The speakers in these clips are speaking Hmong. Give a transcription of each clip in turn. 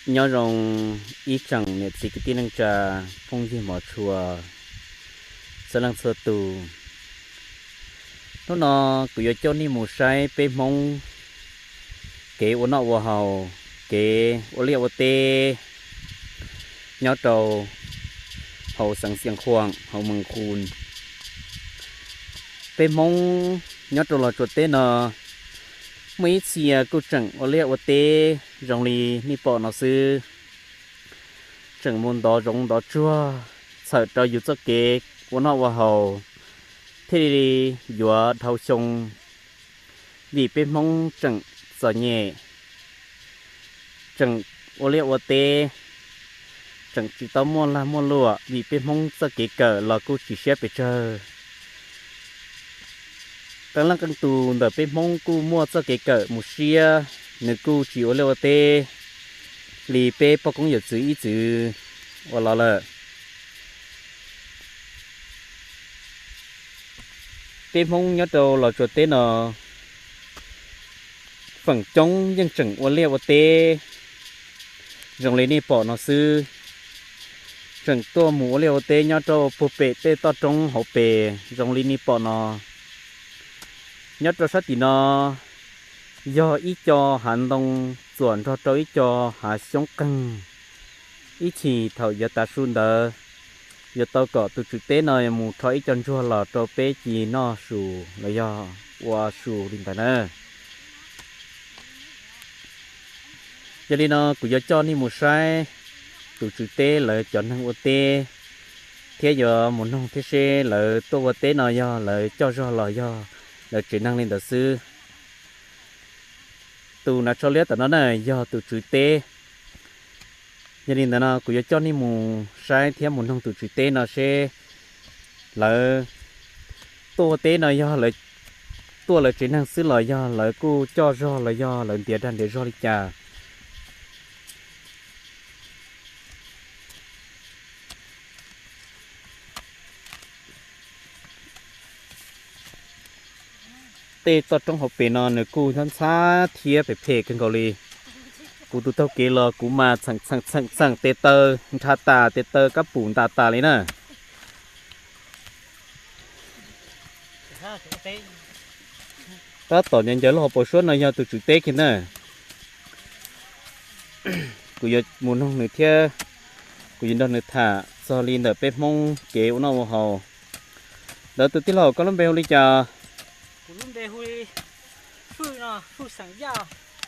Nyob zoo ib tsoom niam txiv kwv tij neej tsa, phooj ywg hmov tshua txhua leej txhua tus. Hnub no kuv yuav coj nej mus saib peb Hmoob kev ua noj ua haus, kev ua liaj ua teb nyob rau hauv xeev Xiav Khuam hauv Moos Khu. Peb Hmoob nyob rau Los Tsuas teb no muaj ib txhia kuj tseem ua liaj ua teb zoo li nej pom no xwb. Tseem mus ntov zoov ntov tsuag txhawm rau yus txoj kev ua noj ua haus thiaj li yuav dhau xyoo, vim peb Hmoob tseem txom nyem, tseem ua liaj ua teb, tseem tsis tau muaj lag muaj luam vim peb Hmoob txoj kev kawm los kuj tsis siab pes tsawg. Qee leej qee tus ntawm peb Hmoob kuj muaj txoj kev kawm mus siab, nws kuj tsis ua liaj ua teb li peb poj koob yawm txwv ib txwv ua los lawm. Peb Hmoob nyob rau Los Tsuas teb no feem coob yeej tseem ua liaj ua teb zoo li nej pom no xwb. Tseem tuaj mus ua liaj ua teb nyob rau puag pem tej toj roob hauv pes zoo li nej pom no. Nyob rau sab tim no yog ib co hav ntoo txuam nrog rau ib co hav xyoob qeeg. Ib chim thaum yuav tav su ntawd, yuav tau kom tus tswv teb no mus rho ib co ntsuag los rau peb ci noj su los yog ua su li ntawd na. Yog li no kuv yuav coj nej mus saib tus tswv teb lawv cov neeg ua teb, thiab yuav mus noog thiab seb lawv tuaj ua teb no yog lawv coj zog los yog lawv tsev neeg li ntawd xwb. Tus nav tsho liab tom no na yog tus tswv teb. Yog li ntawd no kuv yuav coj nej mus saib thiab mus noog tus tswv teb no seb lawv tuaj ua teb no yog lawv tuaj lawv tsev neeg xwb los yog lawv kuj coj zog los yog lawv ntiav dag ntiav zog li cas. Tej toj roob hauv pes no nws kuj ntxhab ntxhab thiab phem phem kawg nkaus li. Kuv tus taug kev los kuv mas txheem txheem txheem txheem tes taw nrha tas tes taw kab pum ntas tas li na. Tab tom ncaws ncaws lub hauv paus suab no yog tus tswv teb kiag na. Kuv yuav mus noog nws thiab kuv yuav nrog nws tham txog li ntawm peb Hmoob kev ua noj ua haus. Ntawd tus tij laug koj lub npe hu li cas?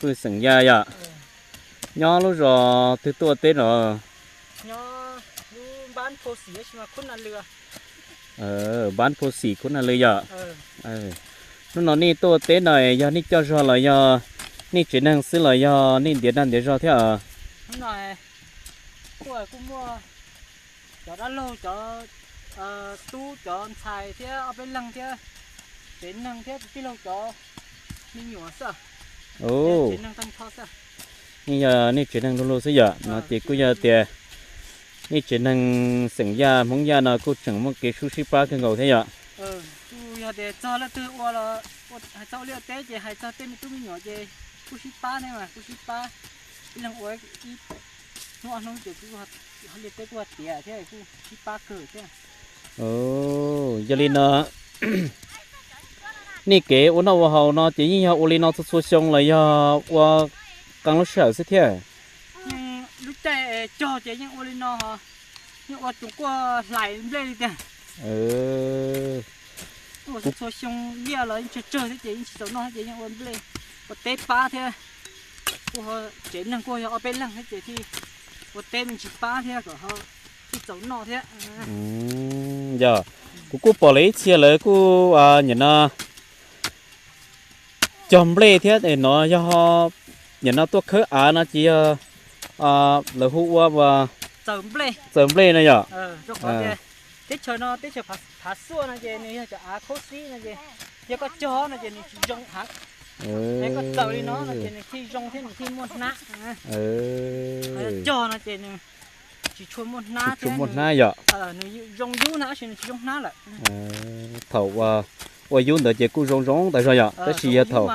Hwj xeem Yaj yom. Nyob lub zos twg tuaj teb no? Npab Phu Xim Khub Na Lw yom. Hnub no nej tuaj teb no yog nej coj zog los yog nej tsev neeg xwb los yog nej ntiav dag ntiav zog thiab? Cov dab laug, cov tub, cov ntxhais thiab ob peb leeg thiab tsev neeg thiab tus tij laug cov me nyuam xwb. Yeej yog nej tsev neeg luag luag xwb yom. No ces kuj yog tias nej tsev neeg xeem Yaj Hmoob Yaj no kuj tseem muaj kev sib sib pab kawg nkaus thiab yom. Kuj yog tias txog leej twg ua, hais txog ua liaj teb ces hais txog tej me tub me nyuam ces kuj sib pab thiab mas kuj sib pab. Ib leeg ua ib hnub ob hnub ces kuj liaj teb kuj tiav thiab kuj sib pab kawg thiab. Yog li no nej kev ua noj ua haus no ces yeej yog ua li no txhua txhua xyoo los yog ua qee lub sij hawm xwb thiab? Lub caij cog ces yeej ua li no, yeej ua tsuas kuaj hlais nplej li tiag. Kuj ua txhua xyoo, liaj los yeej tsawg tsawg thiab ces yeej tsis txaus noj thiab ces yeej ua nplej, ua teb pab thiab. Kuj tsev neeg kuj yog ob peb leeg thiab ces thiaj ua teb me ntsis pab thiab kom ho thiaj txaus noj thiab. Yog, kuv kuj pom lawv ib txhia lawv kuj nim no cog nplej thiab no yog nim no tuaj khawb av no ces yog lawv hu ua txaws nplej no yom. Teb chaws no teb chaws Phav Xuaj no ces nws yog cov av khaub xib no ces yog koj cog no ces nws tsis zoo heev. Koj txaws li no no ces nws thiaj zoo thiab nws thiaj muaj hnab. Cog no ces nws tsis tshua muaj hnab, tsis muaj hnab yom. Nws zoo yub na tab sis nws tsis zoo hnab lawm. Thaum ua yub ntawd ces kuj zoo zoo tas zog yom, tab sis yog thaum,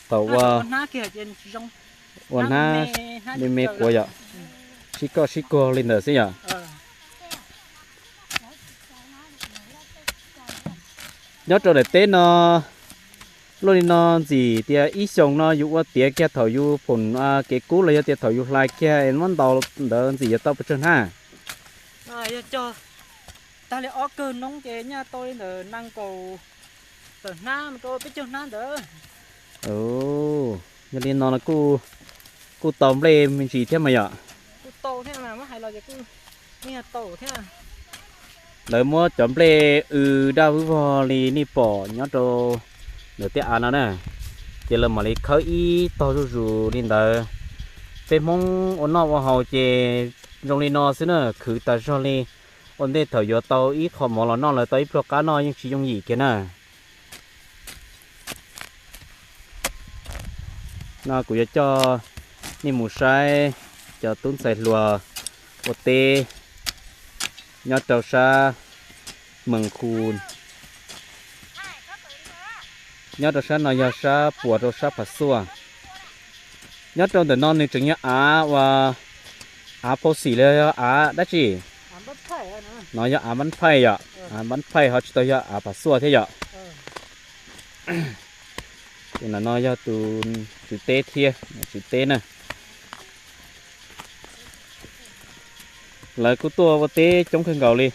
thaum ua hnab kiag ces nws tsis zoo. Ua hnab me me quav yom, sib koj sib kuag li ntawd xwb yom. Nyob rau daim teb no, luaj li no ntxim tias ib xyoos no yus ua tiav kiag thaum yus phoom kev kub los yog tias thaum yus hlais kiag es muab ntaus ntawd ntxim yuav tau pes tsawg hnab? Yog cog tag li ob kawg noob ces nyaj tau li ntawm nees nkaum tawm hnab mus rau peb caug hnab ntawd. Yog li no kuj, kuj tau nplej me ntsis thiab mas yom. Lawv muab cov nplej w daj vwb vog li nej pom nyob rau ntawm tej av no na, ces lawv mam li khawb ib tog zuj zus li ntawd. Peb Hmoob ua noj ua haus ces zoo li no xwb na, khwv tas zog li. Ua ntej thaum yuav tau ib qho mov los noj, lawv tau ib pluag qab noj yeej tsis yooj yim kiag na. No kuv yuav coj nej mus saib cov tub ntxhais hluas ua teb nyob rau sab Mees Khu. Nyob rau sab no yog sab puas rau sab Phav Xuaj. Nyob rau ntawm no nws tseem yog av uas, av phau xim los yog av dab tsi? No yog av npab phaij yom, av npab phaij ho tsis tau yog av Phav Xuaj thiab yom. Tus no yog tus tswv teb thiab, tswv teb na. Lawv kuj tuaj ua teb coob kawg nkaus li.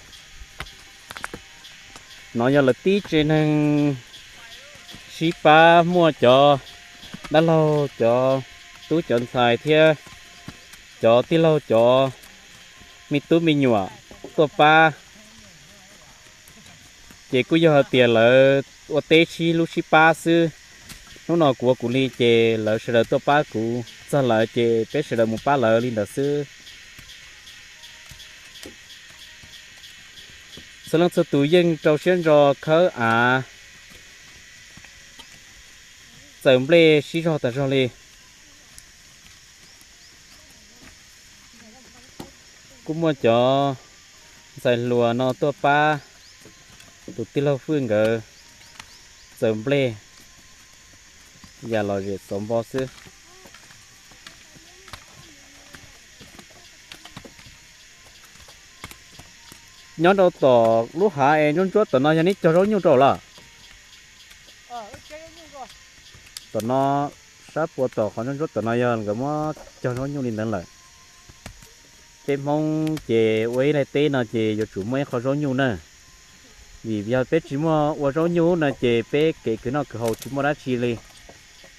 No yog lawv tib tsev neeg sib pab, muaj cov dab laug, cov tub cov ntxhais thiab cov tij laug, cov me tub me nyuam tuaj pab. Ces kuj yog hais tias lawv ua teb sib hlub sib pab xwb. Hnub no kuv ua kuv li ces lawv sawv daws tuaj pab kuv txog lawv ces peb sawv daws mus pab lawv li ntawd xwb. Txhua leej txhua tus yeej rau siab ntso khawb av, txaws nplej sib zog tas zog li. Kuj muaj cov ntxhais hluas no tuaj pab tus tij laug Fwj nkawd txaws nplej, yam lom zem xov npo xwb. Nyob rau tom lub hav es ntsuab ntsuab tom no yog neb cog zaub nyuj rau lawm? Tom no, sab puas tom qhov ntsuab ntsuab tom no yog nkawd muab cog zaub nyuj li ntawd lawm. Peb Hmoob ces ua ib daim teb no ces yuav tsum muaj ib qho zaub nyuj na. Vim yog peb tsis muaj ua zaub nyuj no ces peb kev khwv noj khwv haus tsis muaj dab tsi li.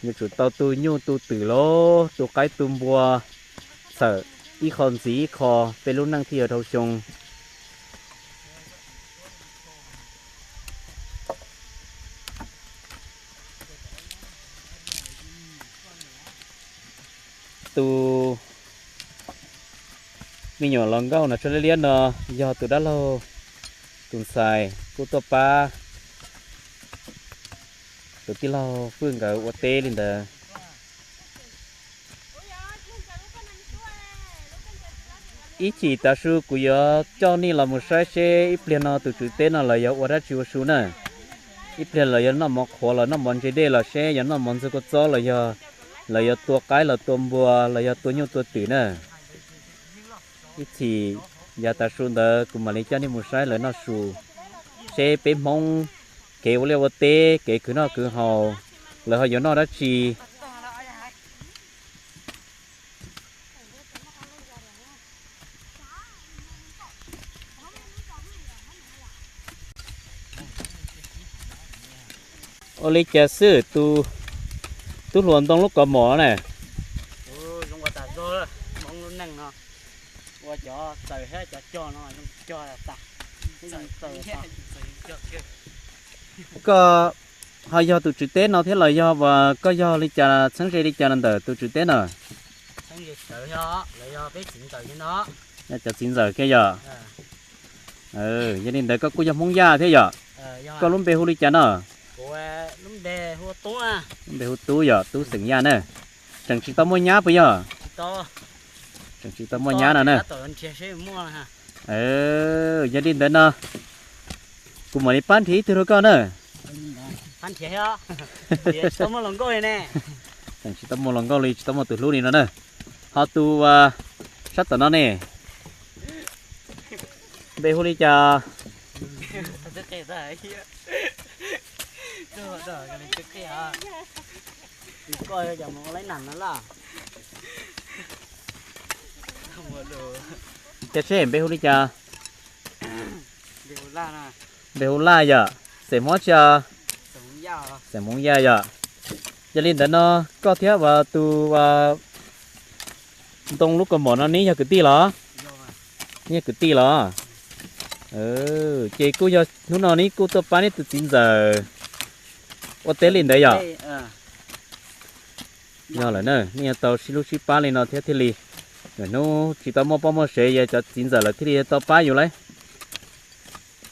Yuav tsum tau tu nyuj tu twm los tu qaib tu npua, txhawm ib qho ntxiv ib qho, peb lub neej thiaj yuav dhau xyoo. Tus me nyuam hluas nkauj no tsho liab liab no yog tus dab laug, tus ntxhais kuj tuaj pab tus tij laug Fwj nkawd ua teb li ntawd. Ib chim tav su kuv yuav coj nej los mus saib seb ib pliag no tus tswv teb no lawv yog ua dab tsi ua su na. Ib pliag lawv yog noj mov qhuav los noj mov ntse dej los seb yog noj mov ntxuag kua txob los yog lawv yuav tua qaib los tua npua los yog tua nyuj tua twm na. Ib chim yav tav su ntawd kuv mam li coj nej mus saib lawv noj su, seb peb Hmoob kev ua liaj ua teb, kev khwv noj khwv haus, lawv ho yuav noj dab tsi. Ua li cas xwb tus tub hluas ntoo lub kaus mom na? Koj ho yog tus tswv teb no thiab los yog koj yog li cas, txheeb ze li cas los ntawm tus tswv teb no? Yog cov txiv ntxawm kiag yom? Yog li ntawd koj kuj yog Hmoob Yaj thiab yom? Koj lub npe hu li cas no? Lub npe hu Tub yog Tub xeem Yaj na. Tseem tsis tau muaj nyab puas yog? Tseem tsis tau muaj nyab no na. Yog li ntawd no kuv mam li pab nrhiav ib tug rau koj na. Tsis tau muaj hluas nkauj li, tsis tau muaj tus hlub li no na. Ho tus sab tom no ne, npe hu li cas? Tiag seb npe hu li cas? Npe hu Laj yom. Xeem Hmoob tsi? Xeem Hmoob Yaj yom. Yog li ntawd no koj thiab tus ntoo lub kaus mom no neb yog kwv tij los? Neb yog kwv tij los? Ces kuj yog hnub no neb kuj tuaj pab neb tus txiv ntxawm ua teb li ntawd yom? Yog lawm na, nej yuav tau sib hlub sib pab li no thiab thiaj li, hnub tsis tau muaj poj muaj sev yog cov txiv ntxawm lawv thiaj li tau pab yus lauj.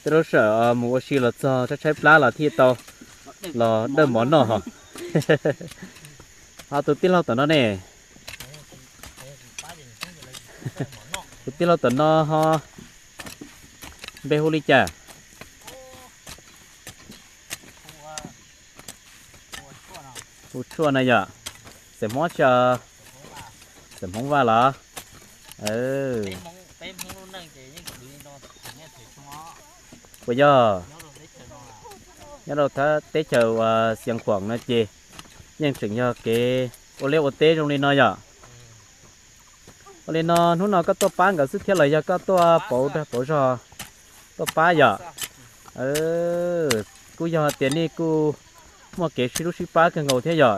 Tej lub sij hawm mus ua si los txog tshaib tshaib plab los thiaj tau los dawj mov noj hos. Ho tus tij laug tom no ne? Tus tij laug tom no ho npe hu li cas? Hu Tshuaj na yom. Xeem Hmoob tsi? Xeem Hmoob Vaj los? Puas yog? Nyob rau teb chaws uas Xiav Khuam no ces yeej tseem yog kev ua liaj ua teb zoo li no yom? Ua li no hnub no koj tuaj pab nkawd xwb thiab los yog koj tuaj pauv dag pauv zog tuaj pab yom? Kuj yog tias nej kuj muaj kev sib hlub sib pab kawg nkaus thiab yom?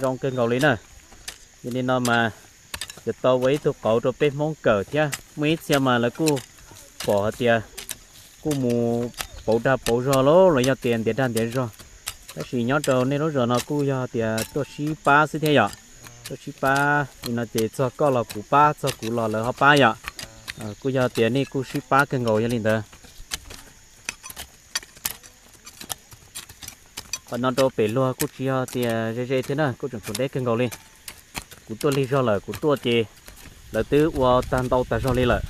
Zoo kawg nkaus li na. Yog li no mas yuav tau ua ib tug qauv rau peb Hmoob kawm thiab. Muaj ib txhia mas lawv kuj pom hais tias kuj mus pauv dag pauv zog lauj, los yog tias ntiav dag ntiav zog. Tab sis nyob rau nej lub zos no kuj yog tias tuaj sib pab xwb thiab yom. Tuaj sib pab li no ces txog koj los kuv pab, txog kuv los lawv ho pab yom. Kuj yog tias nej kuj sib pab kawg nkaus yog li ntawd. Qhov no rau pem luag kuj tsis yog tias ze ze thiab na, kuj tseem tshuav deb kawg nkaus li. Kuv tuaj lig zog lawm, kuv tuaj ces lawv twb ua tag ntau tag zog li lawm.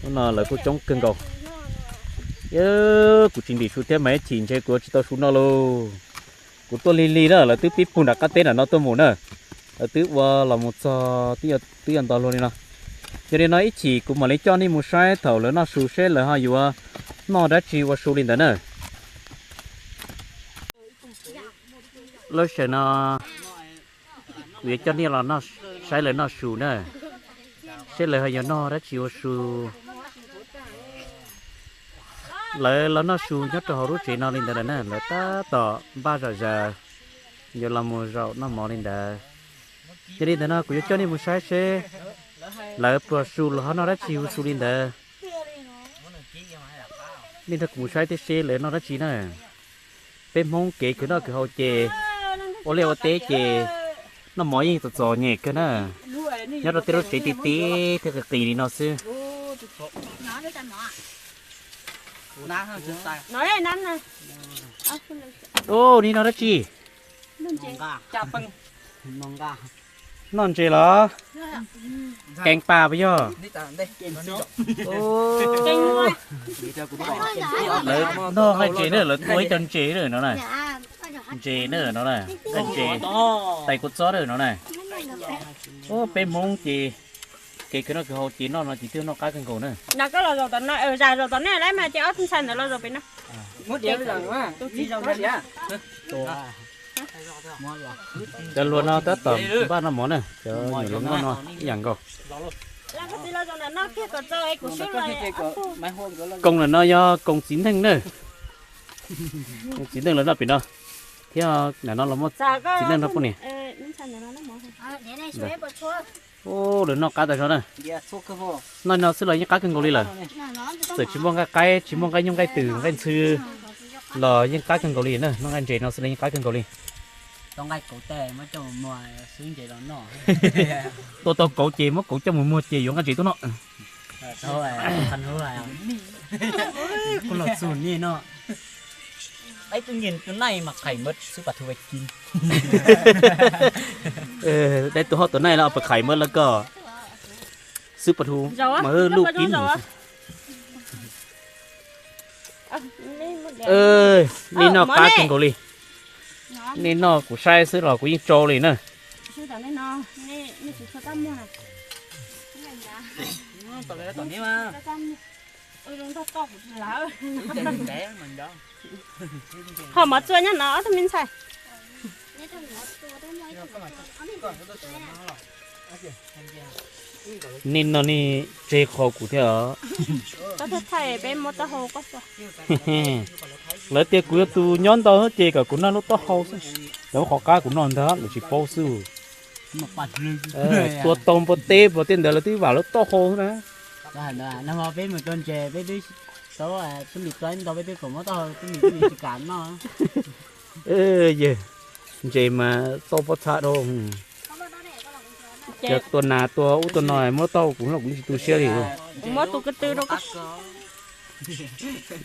Hnub no lawv kuj coob kawg nkaus. Kuv tsis ntim su thiab mas ib chim ntshe kuv tsis tau su noj lauj. Kuv tuaj lig lig na, lawv twb pib pug nram qab teb nram no tuaj mus na. Lawv twb ua los mus txog twb yuav nto luag li no. Yog li no ib chim kuv mam li coj nej mus saib thaum lawv noj su seb lawv ho yuav noj dab tsi ua su li ntawd na. Lub sij hawm no kuv yuav coj nej los saib lawv noj su na, seb lawv ho yuav noj dab tsi ua su. Lawv los noj su nyob rau hauv lub tsev no li ntawd lawm na, lawv tab tom npaj zom zaws yuav los mus zaum noj mov li ntawd. Yog li ntawd no kuv yuav coj nej mus saib seb lawv pluas su los ho noj dab tsi ua su li ntawd. Nej nrog kuv mus saib thiab seb lawv noj dab tsi na. Peb Hmoob kev khwv noj khwv haus ces ua liaj ua teb ces noj mov yeej txom txom nyem kawg na. Nyob rau tej lub tsev ti ti thiab qis qis li no xwb. Ub, nej noj dab tsi? Noj ntses los? Keev pas puas yog? Lawv noj nqaij ntses na, lawv tua ib co ntses na no na. Ntses na no na, nqaij ntses, tais kua txob na no na. Ub, peb Hmoob ces kev khwv noj khwv haus ces noj no ces twb noj qab kawg nkaus na. Cov hluas no tab tom npaj noj mov na, cov nyuam hluas nkauj no ib yam nkaus. Koos ntawm no yog koos txiv neej na. Txiv neej lawv noj pem no, thiab ntawm no los muaj txiv neej nrog poj niam. Ub, lawv noj qab tas zog na. Noj no xwb los yeej qab kawg nkaus li lawm. Txawm tsis muaj nqaij qaib, tsis muaj nqaij nyuj nqaij twm nqaij ntxhw los yeej qab kawg nkaus li na. Noj nqaij ntses no xwb los yeej qab kawg nkaus li. Tua tau kauv ces muab kauv coj mus muag ces yuav nqaij ntses tuaj noj. Dai tus hoj tus nai los pas khais mab lawv ko xwb pas thu mas luj kib mus. Nej noj qab kawg nkaus li. Nej noj kuv saib xwb los kuv yeej tsau li na. Ho mov txua nyob no ob tug me ntxhais. Nej no nej tseg qhov kuv thiab os. Lawv tias kuv yog tus nyob ntau ces kom kuv noj lub taub hau xwb. Lawv ua qhov qab kuv noj ntag lawv tsis paub xwb. Tua tau npua teb npua teb ntawd lawv twb vam lub taub hau xwb na. Peb mus tua ntses peb twb tau tub mis txua ntau peb twb kom muab taub hau tub mis tsis kam noj. Yawg, ntses mas tau pob txha dhau. Cov tua nas tua ub tua no muab taub hau kuv noj kuv tsis tu siab li. Kuv muab tus ko tw rau koj.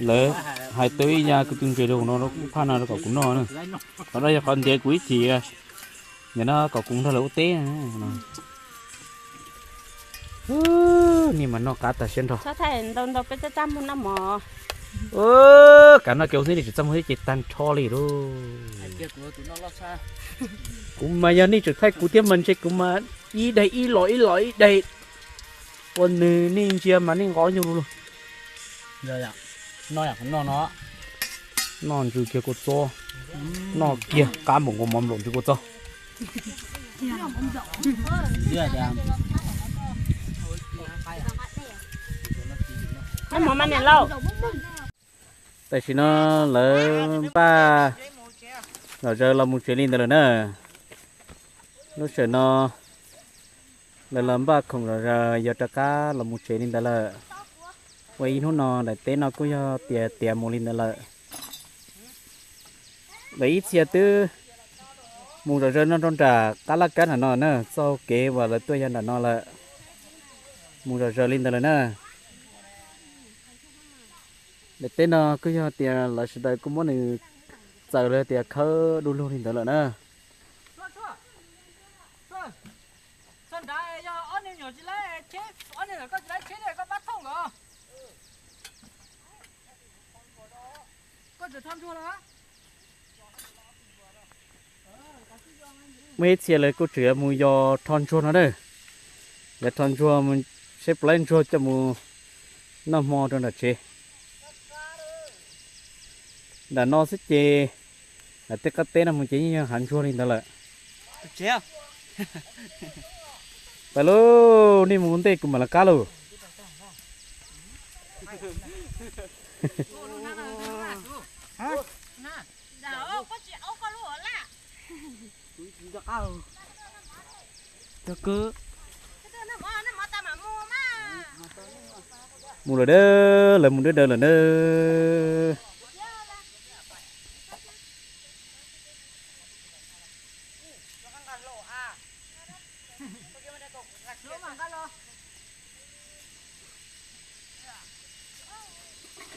Lawv hais tau ib yam ko tw ntses rau no rau kuv phaj no rau kom kuv noj na. Qhov no yog qhov ntiav kuv ib chim, nim no kom kuv nrog lawv ua teb. Niag mas noj qab tag siab nrho. Ntau ntau peb txaj txaj muag noj mov. Kav noj kev ua xwb li tsis txaj muag thiab ces tag nrho li lauj. Kuv mas yog nej tseem thaij kuv thiab mas ntshe kuv mas ib daig ib los ib los ib daig. Ua nws nej ntsia mas nej nqos nyuj lug lug. Noj ntsws kiag kua txob, noj kiag qab npaum nkaus mov nplaum ntsws kua txob. Tam sim no lawv npaj zom zaws los mus tsev li ntawd lawm na. Lub sij hawm no lawv los npaj khoom zom zaws yuav rov qab los mus tsev li ntawd lawm. Ua ib hnub no daim teb no kuj yog tias tiav mus li ntawd lawm. Lawv ib txhia twb mus zom zaws no rau nram qab laj kab nram no na, txoj hau kev uas lawv tuaj yog nram no lawm. Mus zom zaws li ntawd lawm na. Daim teb no kuj yog tias lawv sawv daws kuj muab nws txawm los tias khawb du lug li ntawd lawm na. Muaj ib txhia lawv kuj tseem yuav mus yos rho ntsuag no na. Yuav rho ntsuag mus, seb puas laib ntsuag coj mus noj hmo rau nram tsev. Nram no xwb ces, nram tej qab teb no mus ces yeej yog hav ntsuag li ntawd lawm. Pais lauj, nej mus ua ntej kuv mam lawv qab lauj. Mus lawm dawb, lawv mus dawb dawb lawm na.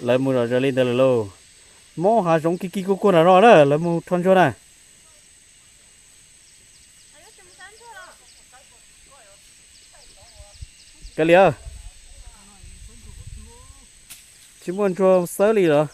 Lawv mus zom zaws li ntawd lawm lauj. Mob hav zoov kig kig kuj kuag nram no na, lawv mus rho ntsuag na. Kav liam, tsis muaj ntsuag xawb li los.